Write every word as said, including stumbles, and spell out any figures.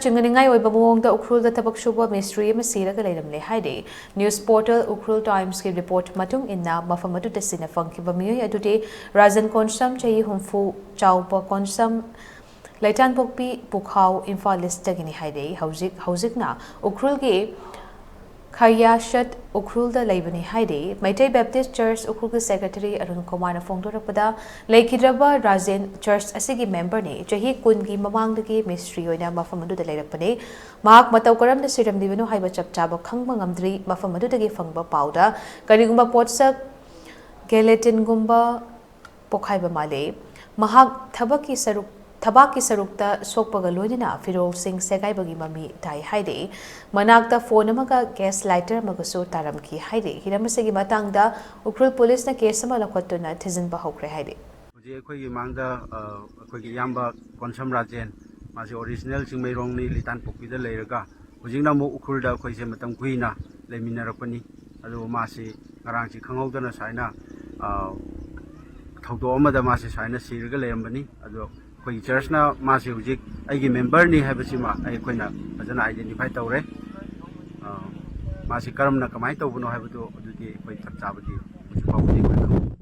ꯆꯤꯡꯅꯅꯤꯡꯉꯥꯏ ꯑꯣꯏꯕ ꯃꯑꯣꯡꯗ ꯎꯈ꯭ꯔꯨꯜꯗ ꯊꯕꯛ ꯁꯨꯕ ꯃꯤꯁꯇ꯭ꯔꯤ ꯑꯃ ꯁꯤꯔꯒ ꯂꯩꯔꯝꯂꯦ ꯍꯥꯏꯔꯤ꯫ ꯅ꯭ꯌꯨꯁ ꯄꯣꯔꯇꯦꯜ ꯎꯈ꯭ꯔꯨꯜ ꯇꯥꯏꯝꯁꯀꯤ ꯔꯤꯄꯣꯔꯠ ꯃꯇꯨꯡ ꯏꯟꯅ, ꯃꯐꯝ ꯑꯗꯨꯗ ꯁꯤꯅ ꯐꯪꯈꯤꯕ ꯃꯤꯑꯣꯏ ꯑꯗꯨꯗꯤ ꯔꯥꯖꯟ ꯀꯣꯟꯁꯝ, ꯆꯍꯤ ꯍꯨꯝꯐꯨ, ꯆꯥꯎꯕ ꯀꯣꯟꯁꯝ, ꯂꯩꯇꯥꯟꯄꯣꯛꯄꯤ, ꯄꯨꯈꯥꯎ, ꯏꯝꯐꯥꯜ ꯏꯁꯇꯒꯤꯅꯤ ꯍꯥꯏꯔꯤ꯫ ꯍꯧꯖꯤꯛ ꯍꯧꯖꯤꯛꯅ ꯎꯈ꯭ꯔꯨꯜꯒꯤ ꯈꯌꯥꯁꯠ ꯎꯈ꯭ꯔꯨꯜꯗ ꯂꯩꯕꯅꯤ ꯍꯥꯏꯔꯤ꯫ ꯃꯩꯇꯩ ꯕꯦꯞꯇꯤꯁ ꯆꯔꯆ ꯎꯈ꯭ꯔꯨꯜꯒꯤ ꯁꯦꯀ꯭ꯔꯦꯇꯔꯤ ꯑꯔꯨꯟ ꯀꯨꯃꯥꯔꯅ ꯐꯣꯡꯗꯣꯔꯛꯄꯗ, ꯂꯩꯈꯤꯗ꯭ꯔꯕ ꯔꯥꯖꯦꯟ ꯆꯔꯆ ꯑꯁꯤꯒꯤ ꯃꯦꯝꯕꯔꯅꯤ꯫ ꯆꯍꯤ ꯀꯨꯟꯒꯤ ꯃꯃꯥꯡꯗꯒꯤ ꯃꯤꯁꯇ꯭ꯔꯤ ꯑꯣꯏꯅ ꯃꯐꯝ ꯑꯗꯨꯗ ꯂꯩꯔꯛꯄꯅꯤ꯫ ꯃꯍꯥꯛ ꯃꯇꯧ ꯀꯔꯝꯅ ꯁꯤꯔꯝꯂꯤꯕꯅꯣ ꯍꯥꯏꯕ ꯆꯞ ꯆꯥꯕ ꯈꯪꯕ ꯉꯝꯗ꯭ꯔꯤ꯫ ꯃꯐꯝ ꯑꯗꯨꯗꯒꯤ ꯐꯪꯕ ꯄꯥꯎꯗ, ꯀꯔꯤꯒꯨꯝꯕ ꯄꯣꯠꯁꯛ ꯒꯦꯂꯦꯇꯤꯟꯒꯨꯝꯕ ꯄꯣꯈꯥꯏꯕ ꯃꯥꯜꯂꯦ꯫ ꯃꯍꯥꯛ ꯊꯕꯛꯀꯤ ꯁꯔꯨꯛ ꯊꯕꯥꯛꯀꯤ ꯁꯔꯨꯛꯇ ꯁꯣꯛꯄꯒ ꯂꯣꯏꯅꯅ ꯐꯤꯔꯣꯜꯁꯤꯡ ꯁꯦꯒꯥꯏꯕꯒꯤ ꯃꯃꯤ ꯇꯥꯏ ꯍꯥꯏꯔꯤ꯫ ꯃꯅꯥꯛꯇ ꯐꯣꯟ ꯑꯃꯒ ꯒꯦꯁ ꯂꯥꯏꯇꯔ ꯑꯃꯒꯁꯨ ꯇꯥꯔꯝꯈꯤ ꯍꯥꯏꯔꯤ꯫ ꯍꯤꯔꯝ ꯑꯁꯤꯒꯤ ꯃꯇꯥꯡꯗ ꯎꯈ꯭ꯔꯨꯜ ꯄꯨꯂꯤꯁꯅ ꯀꯦꯁ ꯑꯃ ꯂꯧꯈꯠꯇꯨꯅ ꯊꯤꯖꯤꯟꯕ ꯍꯧꯈ꯭ꯔꯦ ꯍꯥꯏꯔꯤ꯫ ꯍꯧꯖꯤꯛ ꯑꯩꯈꯣꯏꯒꯤ ꯃꯥꯡꯗ ꯑ, ꯑꯩꯈꯣꯏꯒꯤ ꯏꯌꯥꯝꯕ ꯀꯣꯟꯁꯝ ꯔꯥꯖꯦꯟ, ꯃꯥꯁꯦ ꯑꯣꯔꯤꯖꯤꯅꯦꯜ ꯆꯤꯡꯃꯩꯔꯣꯡꯅꯤ, ꯂꯤꯇꯥꯟꯄꯣꯛꯄꯤꯗ ꯂꯩꯔꯒ ꯍꯧꯖꯤꯛꯅ ꯑꯃꯨꯛ ꯎꯈ꯭ꯔꯨꯜꯗ ꯑꯩꯈꯣꯏꯁꯦ ꯃꯇꯝ ꯀꯨꯏꯅ ꯂꯩꯃꯤꯟꯅꯔꯛꯄꯅꯤ꯫ ꯑꯗꯨꯕꯨ ꯃꯥꯁꯤ ꯉꯔꯥꯡꯁꯤ ꯈꯪꯍꯧꯗꯅ ꯁꯨꯃꯥꯏꯅ ꯑ, ꯊꯧꯗꯣꯛ ꯑꯃꯗ ꯃꯥꯁꯤ ꯁꯨꯃꯥꯏꯅ ꯁꯤꯔꯒ ꯂꯩꯔꯝꯕꯅꯤ꯫ ꯑꯗꯣ ꯑꯩꯈꯣꯏꯒꯤ ꯆꯔꯆꯅ ꯃꯥꯁꯤ ꯍꯧꯖꯤꯛ ꯑꯩꯒꯤ ꯃꯦꯝꯕꯔꯅꯤ ꯍꯥꯏꯕꯁꯤꯃ ꯑꯩꯈꯣꯏꯅ ꯐꯖꯅ ꯑꯥꯏꯗꯦꯟꯇꯤꯐꯥꯏ ꯇꯧꯔꯦ꯫ ꯑ, ꯃꯥꯁꯤ ꯀꯔꯝꯅ ꯀꯃꯥꯏꯅ ꯇꯧꯕꯅꯣ ꯍꯥꯏꯕꯗꯣ ꯑꯗꯨꯗꯤ ꯑꯩꯈꯣꯏ ꯆꯞ ꯆꯥꯕꯗꯤ ꯍꯧꯖꯤꯛ ꯐꯥꯎꯕꯗꯤ ꯑꯩꯈꯣꯏ ꯈꯪꯗꯦ꯫